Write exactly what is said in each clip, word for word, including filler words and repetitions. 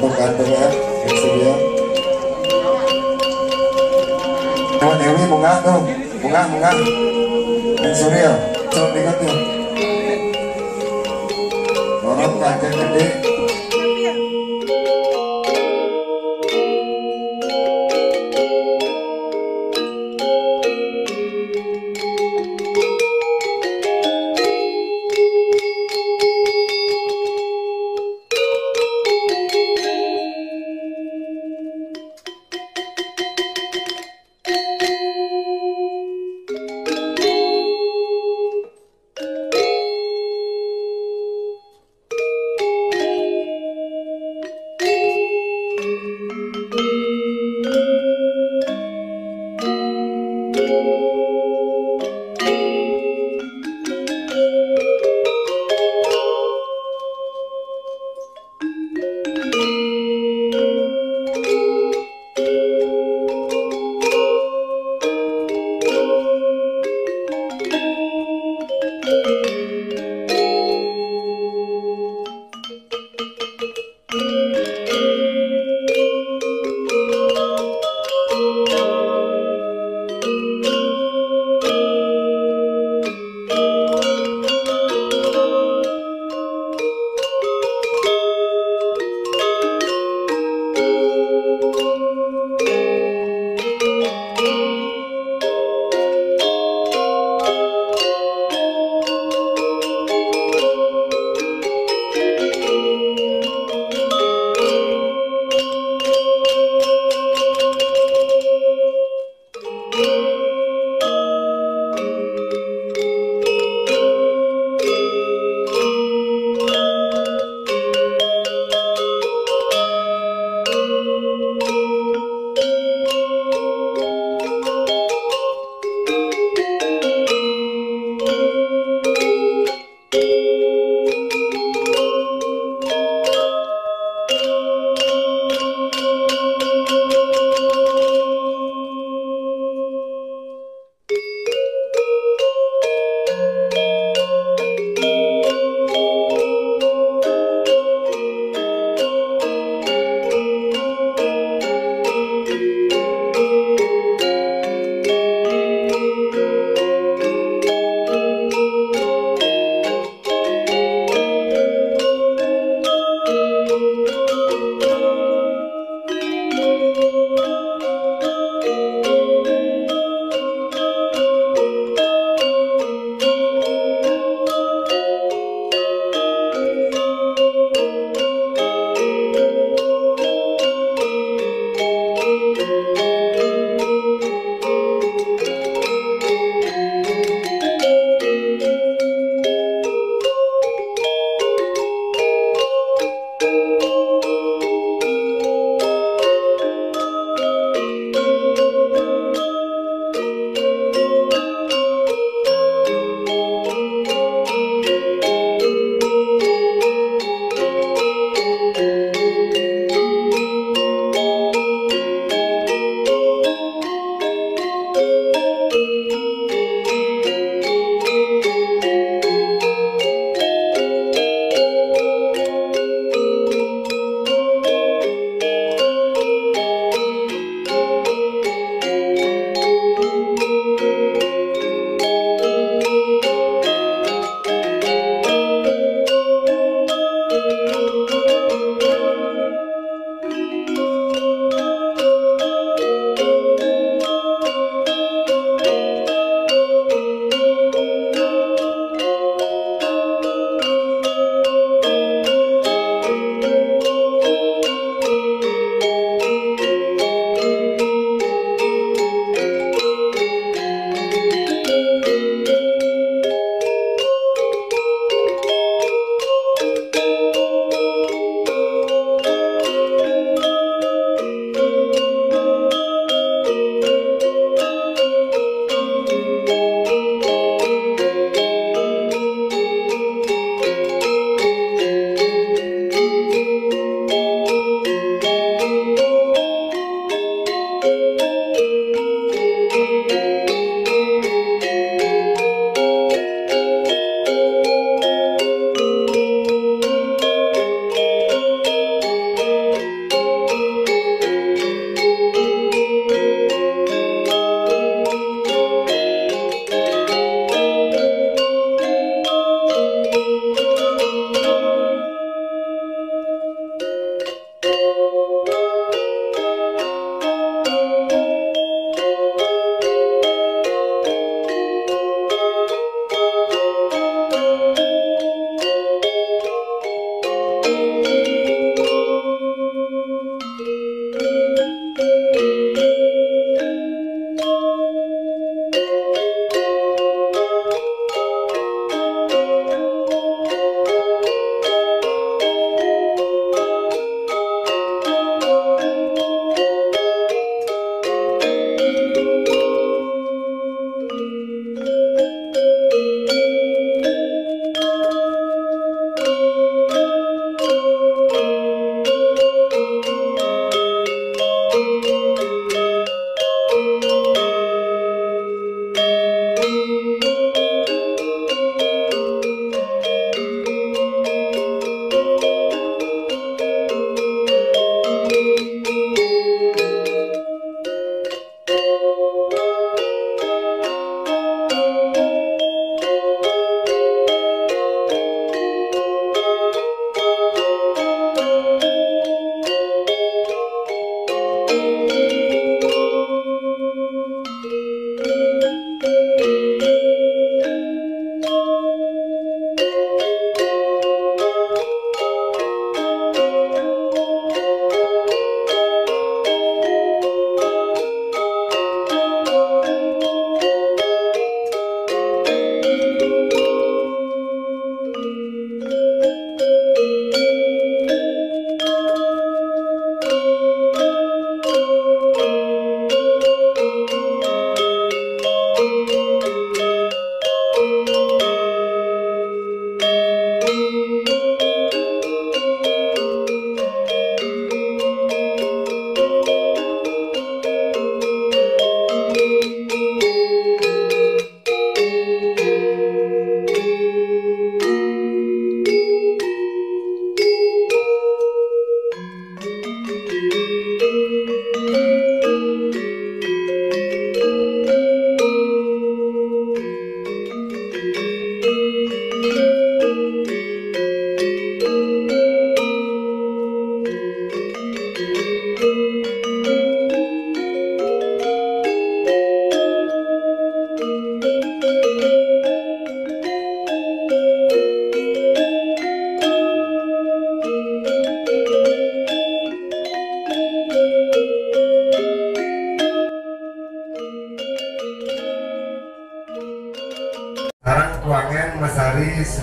Kantong-kantong ya, yang sedia. Tuan Dewi, bungah tuh, bungah, bungah. Yang Surya, cok dikit tuh. Dorong kancing gede.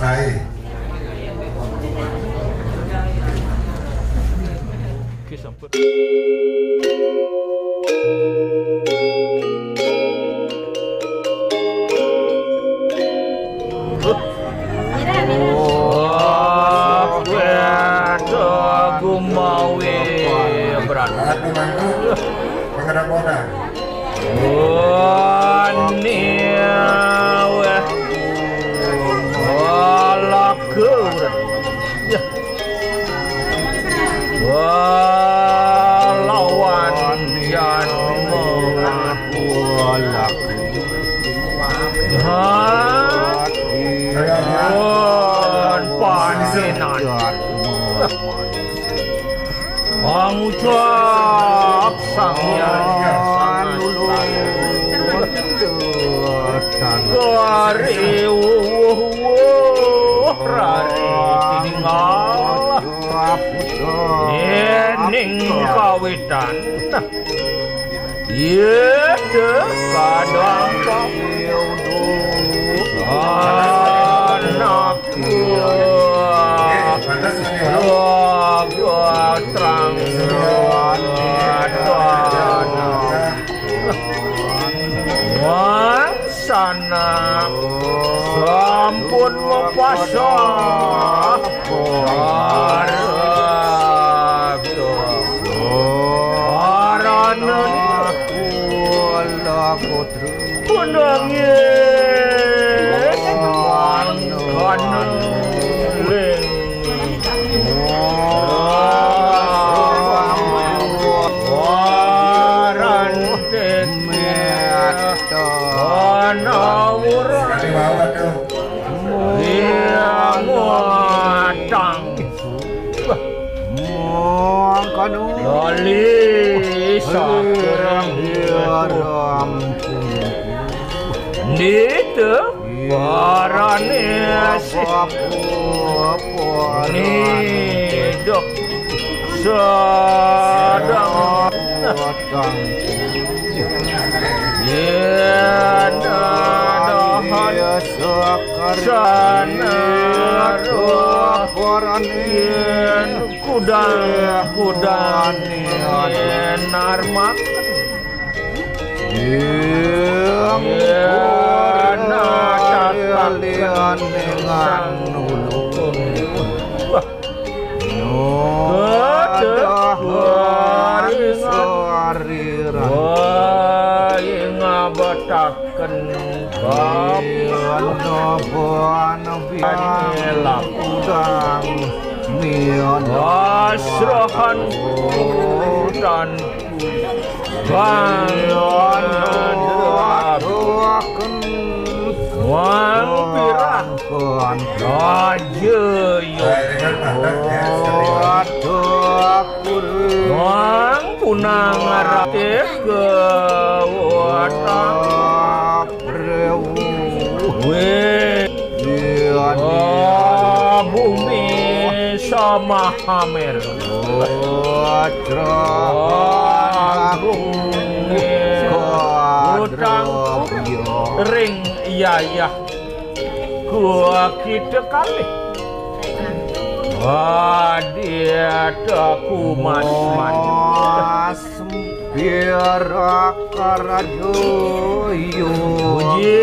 Hai. Wah, wéh, gumawi berat. Aduh, mantu. Pengendaraan Polda. Wah, nih, wéh. Wah, laku berat. Ya. Wah, lawan jalma. Hah? Lawan panjenan. Pangucap Sang Hyang Sangat Kari wuh, wuh, wuh, rari tininggal. Dening kawitan. Iya, teu kadang anak. Wah, wah, terang. Wah, sana. Sampun mapasah. Arep. Arana. Punangis. Kanuling. Warantik. Panawuran. Yang watang. Lali sakurang. Ditu. Waranes nidok sadang. Yen dahan sana roh yen kudang-kudang yen armaken. Ing lian dengan nulung. Wah. Kedah hari sariran. Wah, ing ngabetaken. Yen noban bian kudang mian. Pasrahan dan Bang aduhaken. Wang pirang raja yo. Wang punang ratik ke watang. Wéh. Wah, bumi samahamer. Agung. Utang ring yayah. Gua kita kalih. Wah, dia tak kumas manis. Pirak rajoyo. Puji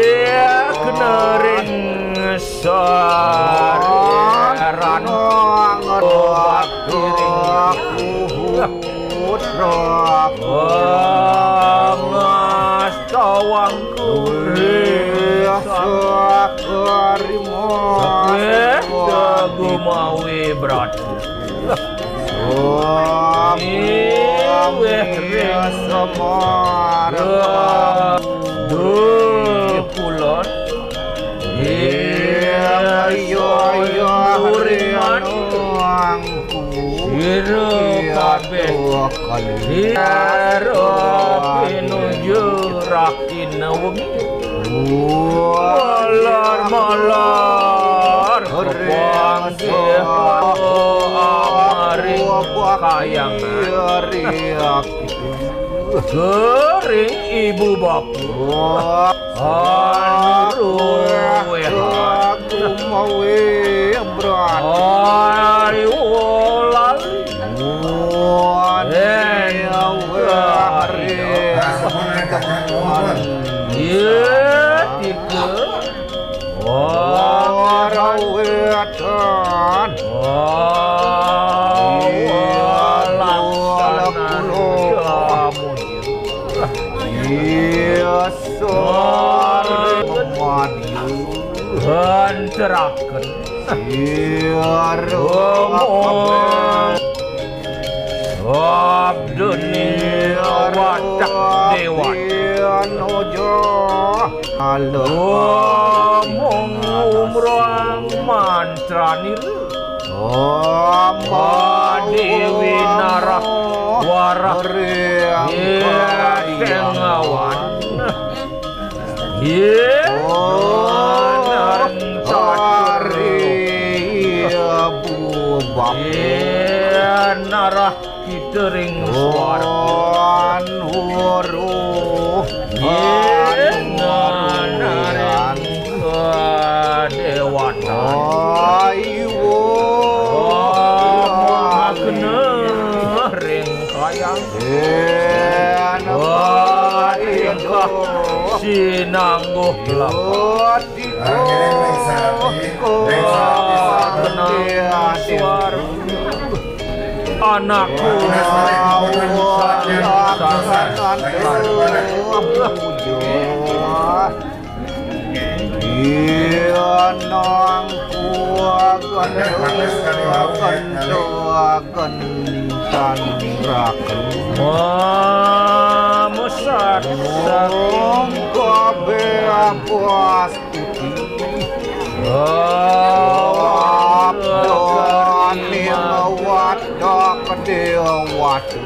kena ring saran bakti ring putra. Ngastawang kuring sakarima. Sakeh gumawi brat. Wéh, wéh. Semar. Duh, kulon. Iya, iya, iya, uriman. Sira kabéh. Sira pinuju rahina wengi. Malar-malar kepanggih amaring kayangan. Kering ibu bapa. Anuruh. Mawe bran. Ari ulali. Wan. Yen. Ari. Iya, tiga. Warawetan. Iya, laksana. Iya, sore. Banteraken. Iya, Romo. Abdene wadah dewan. Iya, nojo. Halo. Mung umroang mantranira. Om Dewi Narah Warah. Ring Tengawan. Yen. Oh, Narah. Iya, Bu Bapa. Yen Narah kita ring swarga. Yen nanaring kadewatan. Aiwo. Makna ring kayang. Yen. Wah, tingkah sinangguh lampah. Anakku. Iya, nangku agen, agen, agen, tanraku. Wah, mesat, mesat. Mongko beapas. Abdane wadah dewata.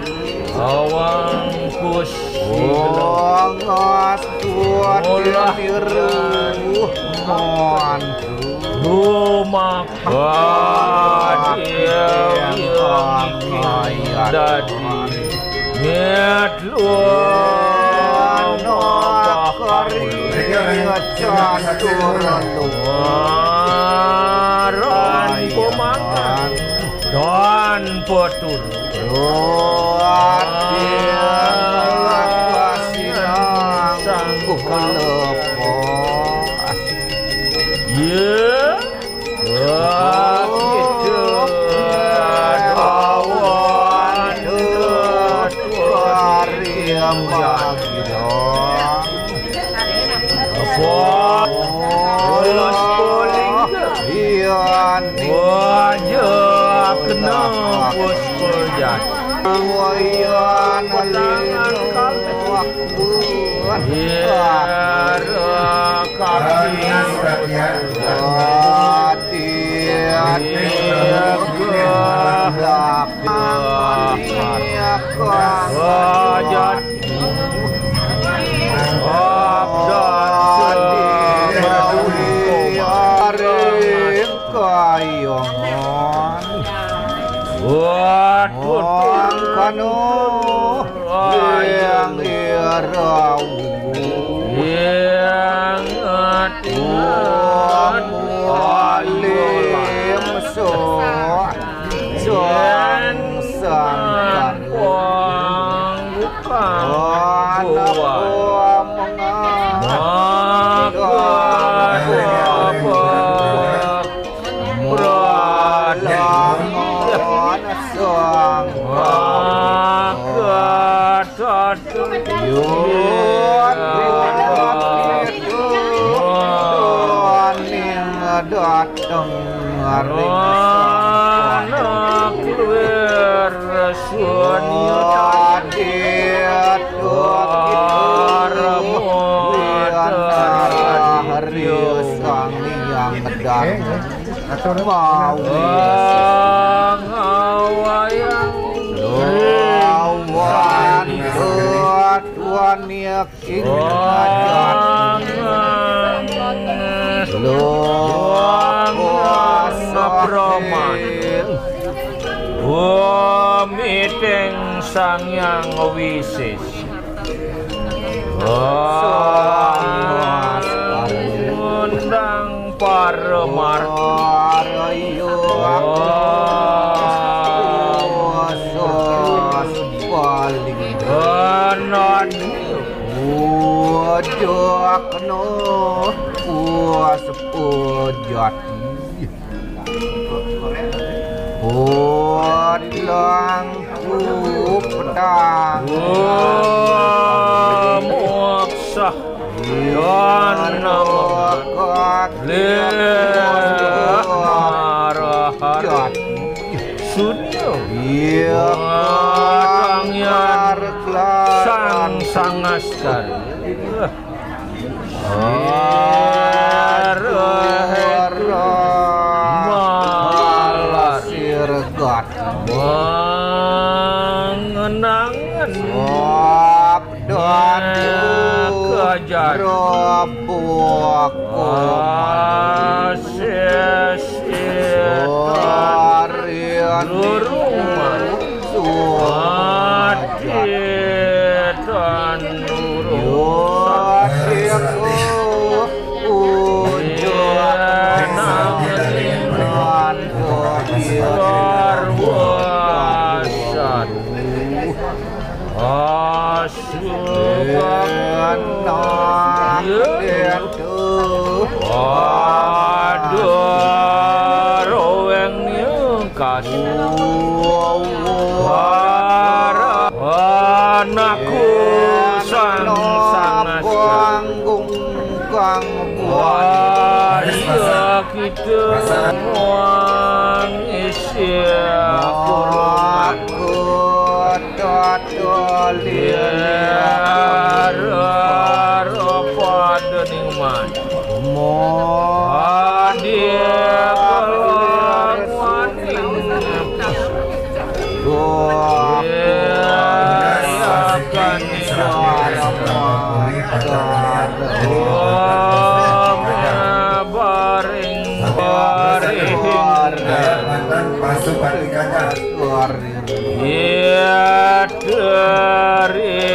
Awang Gusti. Ngastu. Olah. Tiru mantu. Lumak. Wah, dadi. Nyet. Luwah kari catur luaran komangan dan petur. Luwati sanggup lepas. Ye. Wah, kita awan. Apa? Ulas poling ke? Iya, nih. Wajah kena puspa jati. Wayan. Petangan kalih. Iya, kaki. Hati, hati. Iya, kaki. Wajah. Abdan. Kayongan. Waduh. Mangkana yang irau. Yang atingan. Alim so. Yang sangkar. Bukan. Anak buah. Maka. Pradana sang. Maka. Yun. Ning dateng ring. Anak luwir sunya. Adit. Parama. Hari sang yang dateng. Mau. Ngawayang. Lawan. Tuan yakin. Wang. Lo. Wang. Apraman. Wamiting Sang Yang Wisis. Wang. Undang. Para marga. Para iya. Oh. Khusus paling. Benar. Ujakna. Puas pejati. Puas lang. Updang. Wah, moksa. Iya, dan nama leh marahar. Sunya. Iya, watang yan sang sangaskar. Arah malar sirgat mangenangan. Sabda kajar. Prabu Asis. Sarian. Lurungan. Suwati. Tanurung. Yo. Sik. Ujuk. Nang. Warwasat. Asuh. Iya. Aduh, roweng nyengkas. Para anakku sang sangas. Kang buat. Wah, iya kita muang isi kurungan. Aku tak boleh. Iya, rara pada ning man. Adi kelawan. Pasukan dikanya. Iya, dari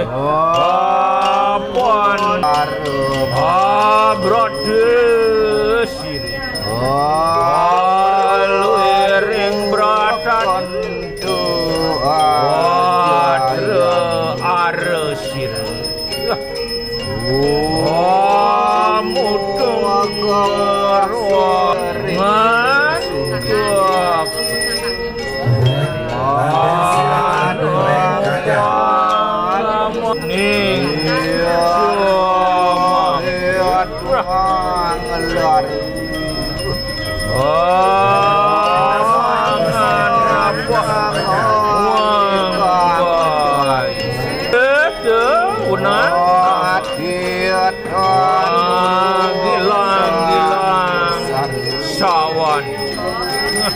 papan. Brode siri. Luiring bratan. Adre are siri. Mutung garwa. Ngantuk. Ning. Pangelar. Pangan apa? Wangkai. Ete, unang. Gilang, gilang. Sawan.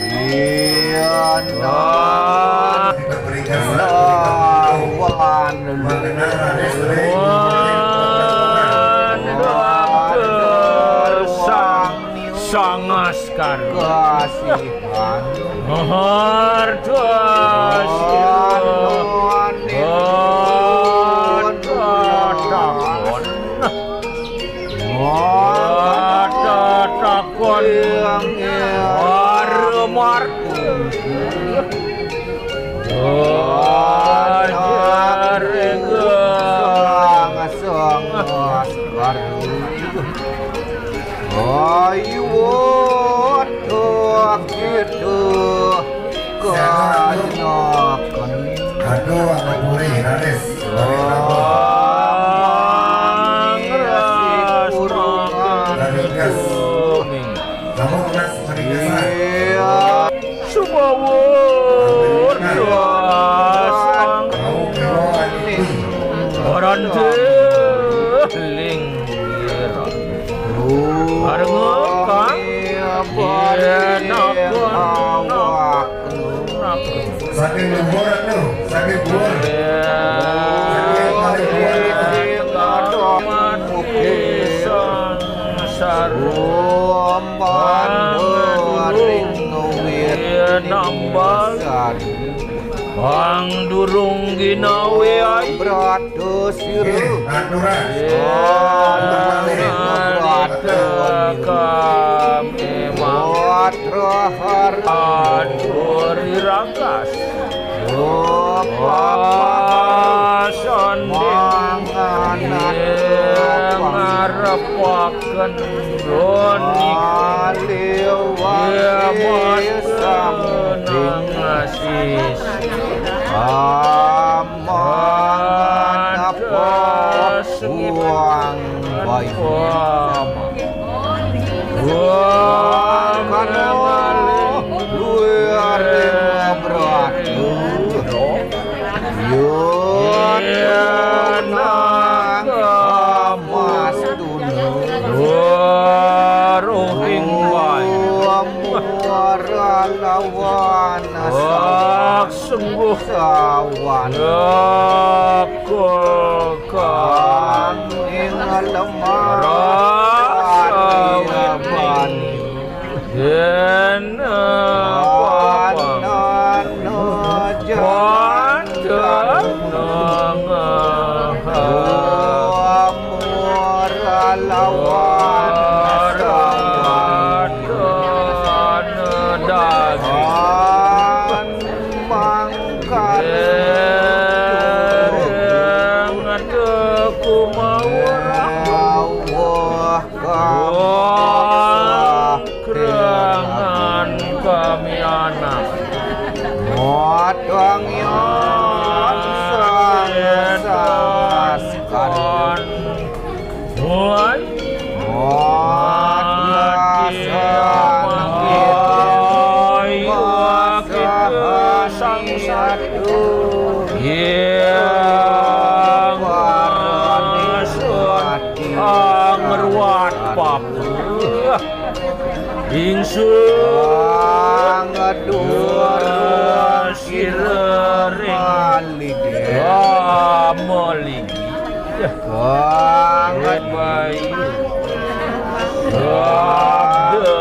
Iya, nah. Lawan. Wan, sang, sangaskar. Kasihan. Harta sira. Harta takon. Harta takon. Harta marta. Ajar. Sang, sang, sang. Ayo, waduh, gitu. Kanyakan. Aduh, aku puri, Raris. Angras. Raris. Namun, Mas, menikah. Iya. Subawa Rasa Orante Linggir. Arengekang Yenakon. Saking luhur anu, saking dhuwur. Saking paling dhuwur. Sarumpang ring wit nambal. Pang durung ginawe ai. Brata sira. Nggih, aturan. Aturan. Kami matra harta duri rakas. Oh, papa. Sanding mangan ngarepaken roni. Aliwali sampunang asis. Amanapa uang bayi. Wakana luar bratu. Yona emas tuna. Waruhing bayi. Muara lawan sungguh sawan. Kang ing lemah rasa wani. Yen apa-apa. Panana jantan nengah. Muralawan sawan. Daging. Mangkal. Ing teku mawurah. Wah, wah, kerangan kami anak. Modong yon sang saskon. Woi. Mati apa? Kita sang satu. Yang masuk angruat papa. Ingsun. Ngadur. Sirering. Maligi. Maligi. Banget bayi. Sabda.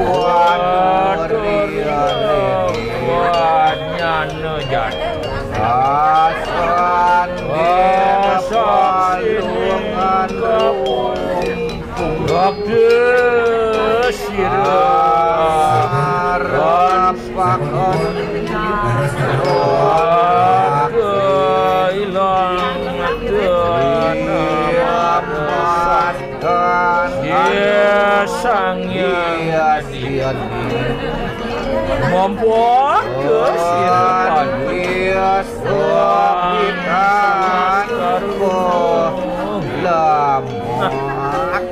Waduh, waduh, nyana jan. Asan. Asan. Kapung. Bakti sira. Arep pakon. Kailang. Iya, Sang Hyang. Mompo ke sira. Iya, sopitan. Lamak.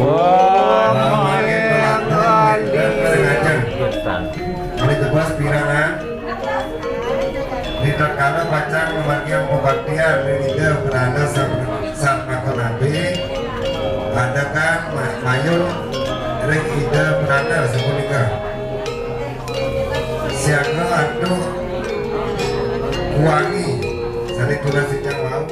Wah, mangke. Mari tebas pirangan. Ritatkala pacang ngamargiang pabaktian ring Ida Brahana Sang, Sang Makonabe, andekan ma-, mayun ring Ida Brahana sapunika. Siaga antuk wangi sane tunas titiang wau.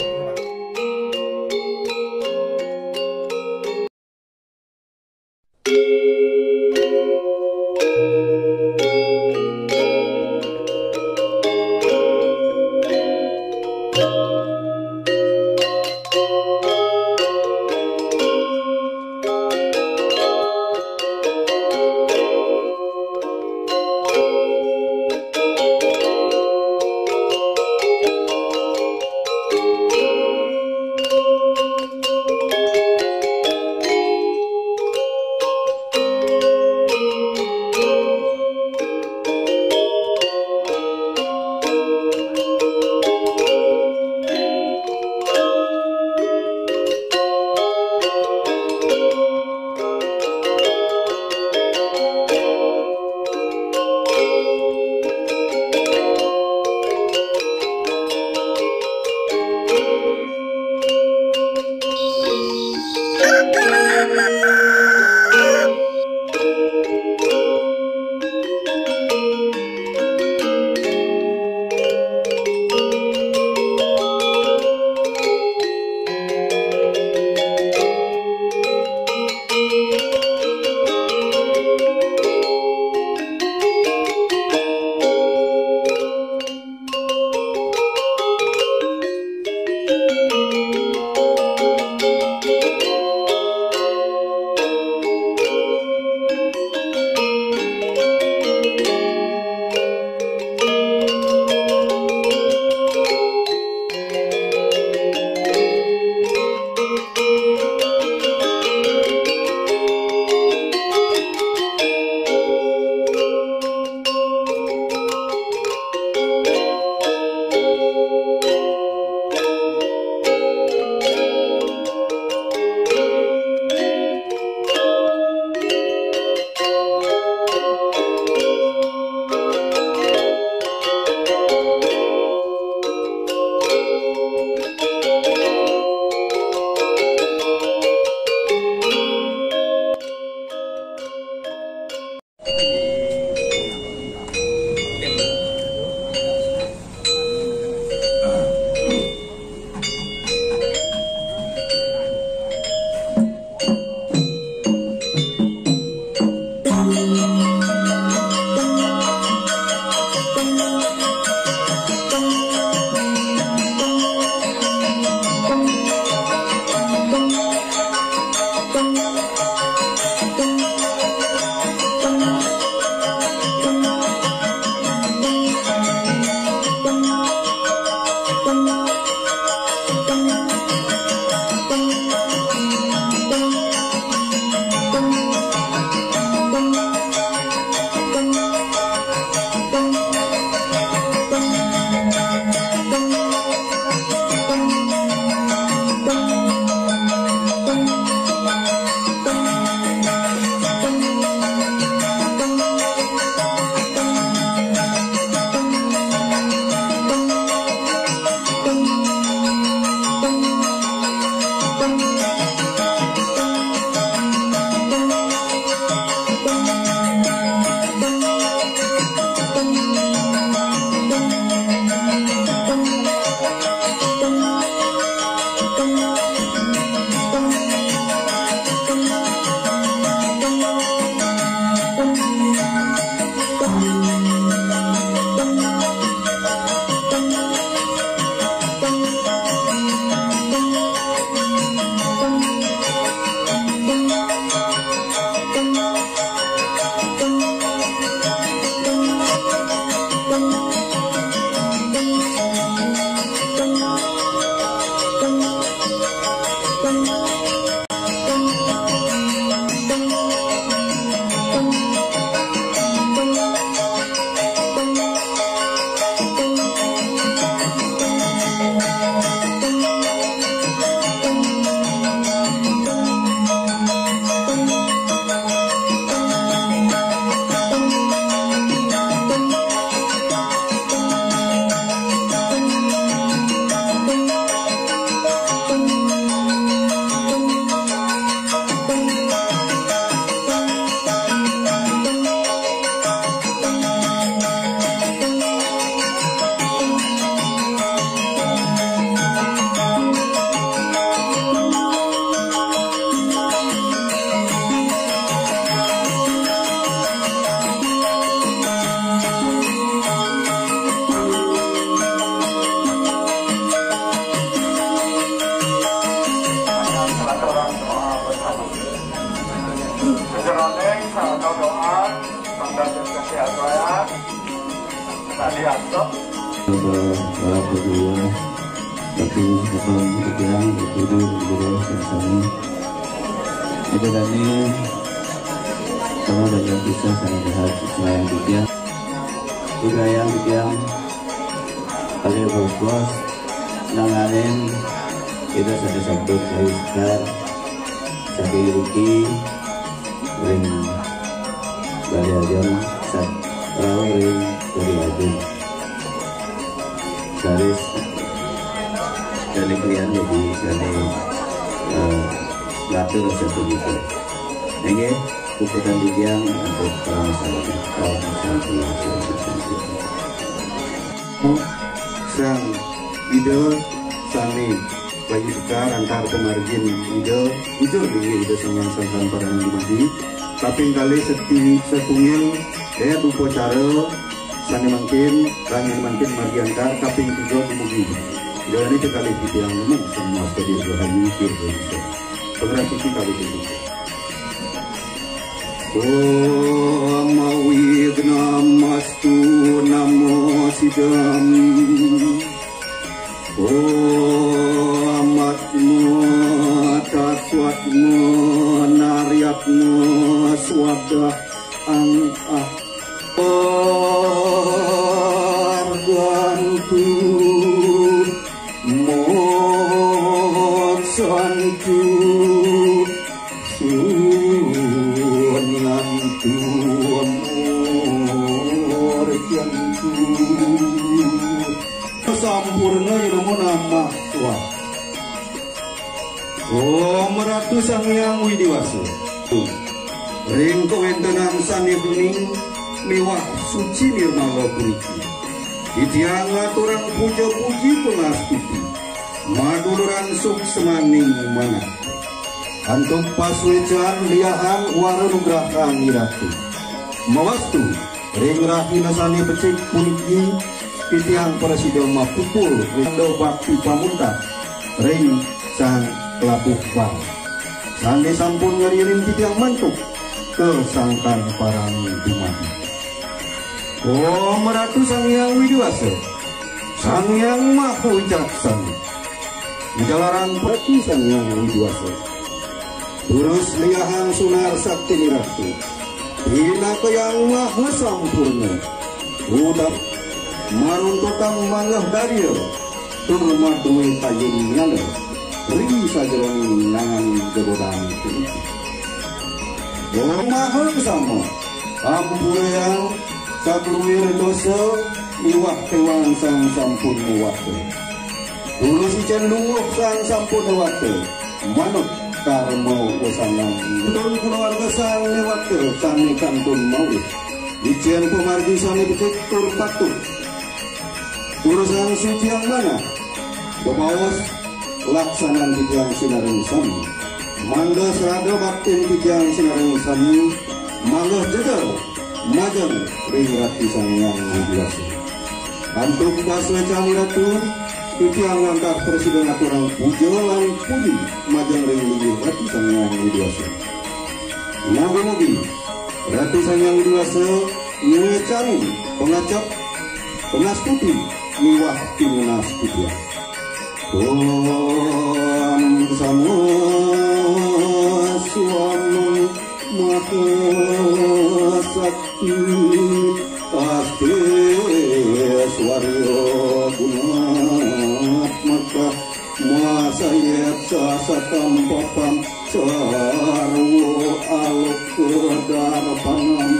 Sejeroning sarana doa, sambil kasih aturan, tadi antuk. Bapak, Bapak kedua, tapi apa yang kita yang betul betul sama. Itu tadi kalau banyak bisa sangat sehat, semua yang kita, juga yang kita, ada bos-bos, nanganin, kita satu-satu dari Sekar, Saki Yuki, ring Bali Agung, Sat Rao, ring Bali Agung. Saris dari kalian jadi kami, eh, ngatur satu gitu. Oke, puputan tiga untuk para masyarakat. Om Santi, Om Santi. Sang Ida sami Bayu Sekar antar pemargin Ida, jujur di Ida Sang Yang Sangkan Parangan Dumadi. Kaping kalih seti setungil daya upacara sane mangkin, sane mangkin margi antar kaping tiga dumugi. Ida ini kekalih titiang nemu semua sedia Rahayu Kirta. Pengerah sisi kalih tiga. Om Awighnamastu Namo Siddham. Om Atma Taswatma Naryatma Swadah Ang Ah Argantu Moksantu Sunyantu Murjantu. Sampurna irama nama. Wah. Om Ratu Sang Hyang Widi Wasa. Ring kawéntenan sané bening miwah suci nirmala puniki, titiang ngaturang puja puji pangastuti, maduluran suksmaning manah. Antuk pasuécan liahan wara nugrahan Iratu. Mawastu, ring rahina sané becik puniki, titiang prasida mapupul ring bakti pamuntat ring Sang Labuh Bang. Sané sampun ngiring titiang mantuk ka sangkan parami dumadi. Om Ratu Sang Hyang Widi Wasa, Sang Hyang Maha Wicaksana, majalaran Ratu Sang Hyang Widi Wasa. Durus liahan sunar sakti Iratu, pinaka Hyang Maha Sampurna, udah maruntutan manggah darya, tur madué kayun nyana, ring sajeroning nangan gegodan puniki. Om Maha Kesama, ampurayang saluir dosa miwah kéwang sang sampun mawasta. Tulus icén lungguh sang sampun mawasta, manut karma wesangan. Kantun kulawarga sang mawasta sané kantun mauih. Icén pamargi sané becik tur patut. Durusang suciang manah, bebaos laksanan titiang sinareng sami. Mangda srada baktin titiang sinareng sami, mangda jejer majeng ring Ratu Sang Hyang Widi Wasa. Antuk pasuécan Ratu, titiang wantah prasida ngaturang puja lan puji majeng ring linggih Ratu Sang Hyang Widi Wasa. Mugi-mugi Ratu Sang Hyang Widi Wasa nyuécanin pangacep, pangastuti miwah pinunas titiang. Om Sama Swami Maha Sakti, Astéswarya Gumatmaka, Masayet Sasakam Papam, Sarwa Aloka Darpanam.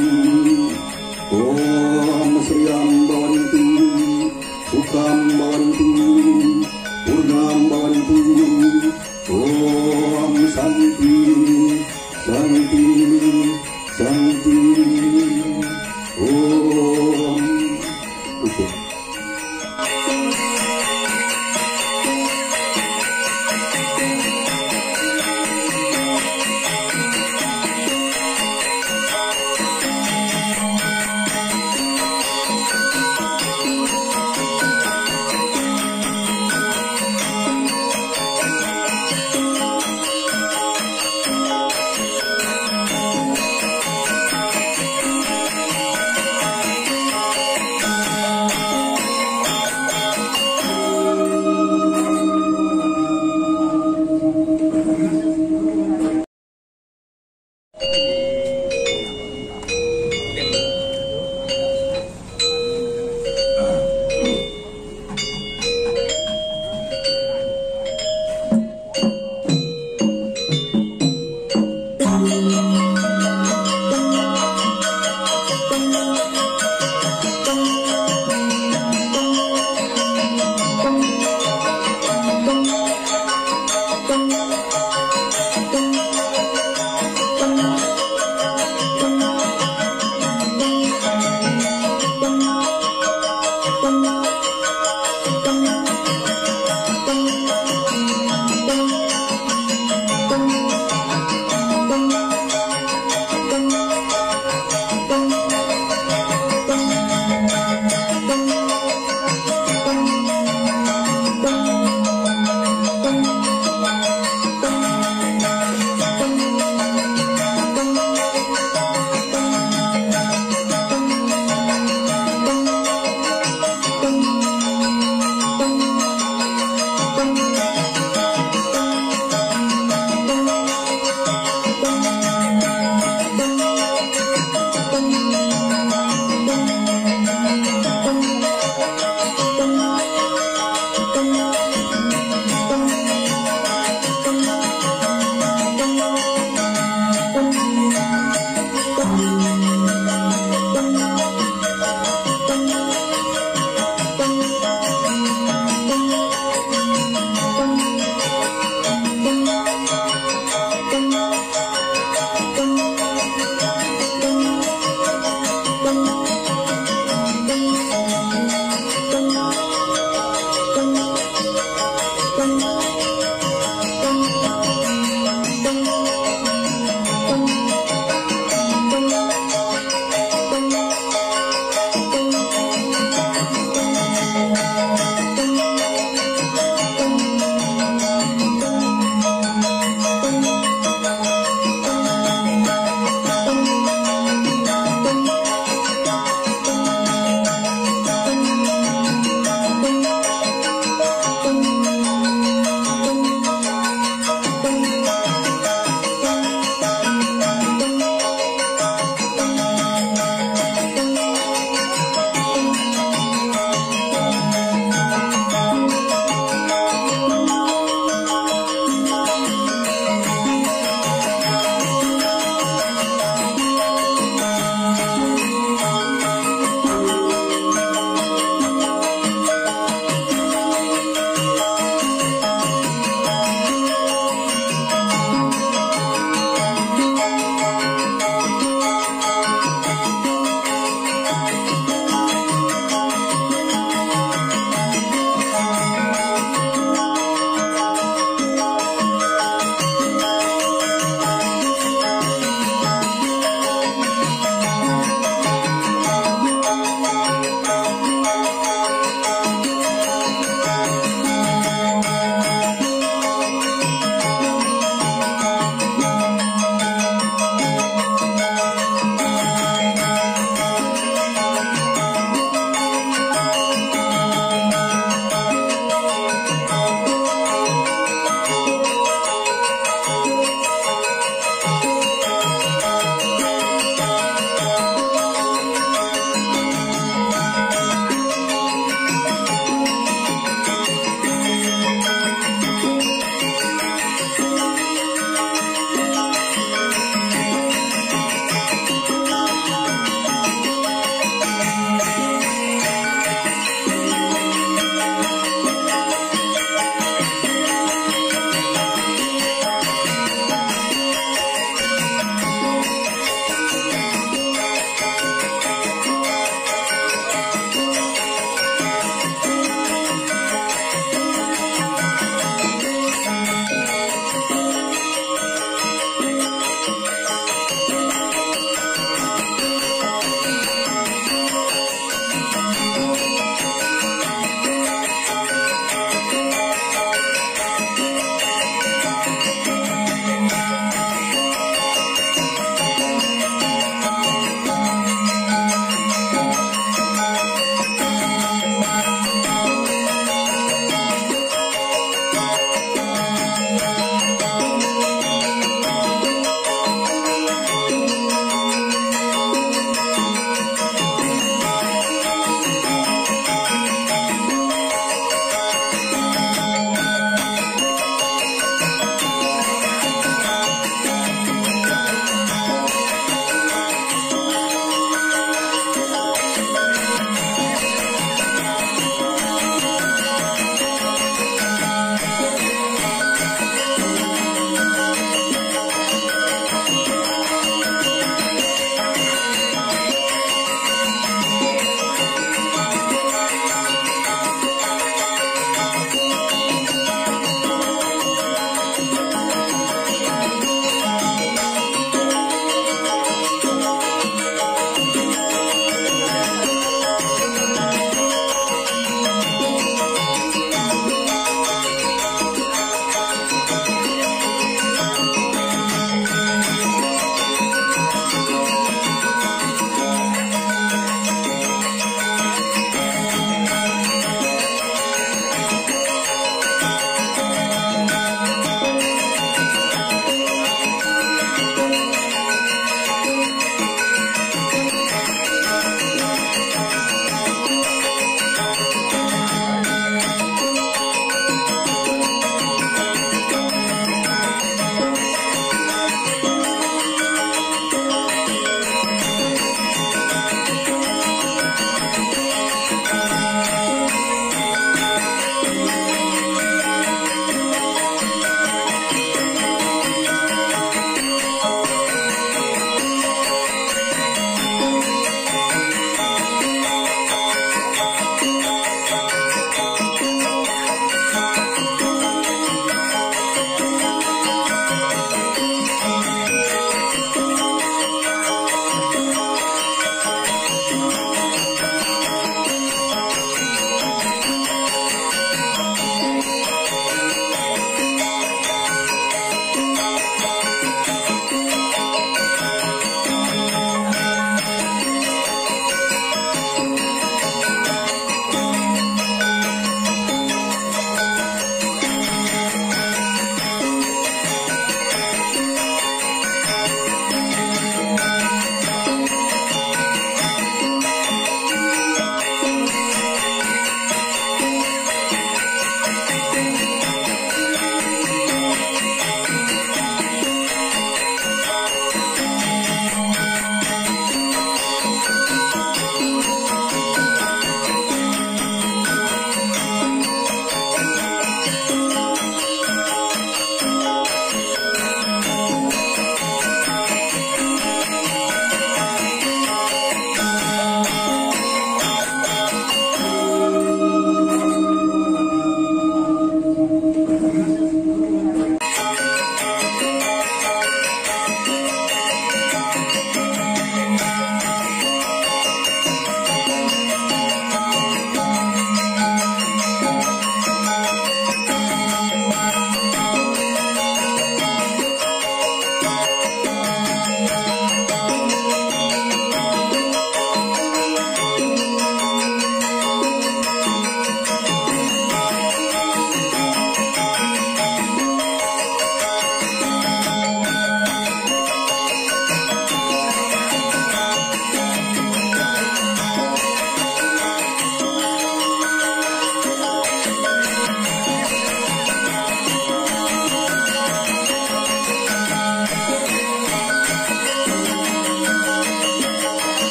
Om Sriyam Bhavantu, Sukham Bhavantu, Purnam Bhavantu. Om Santi, Santi, Santi.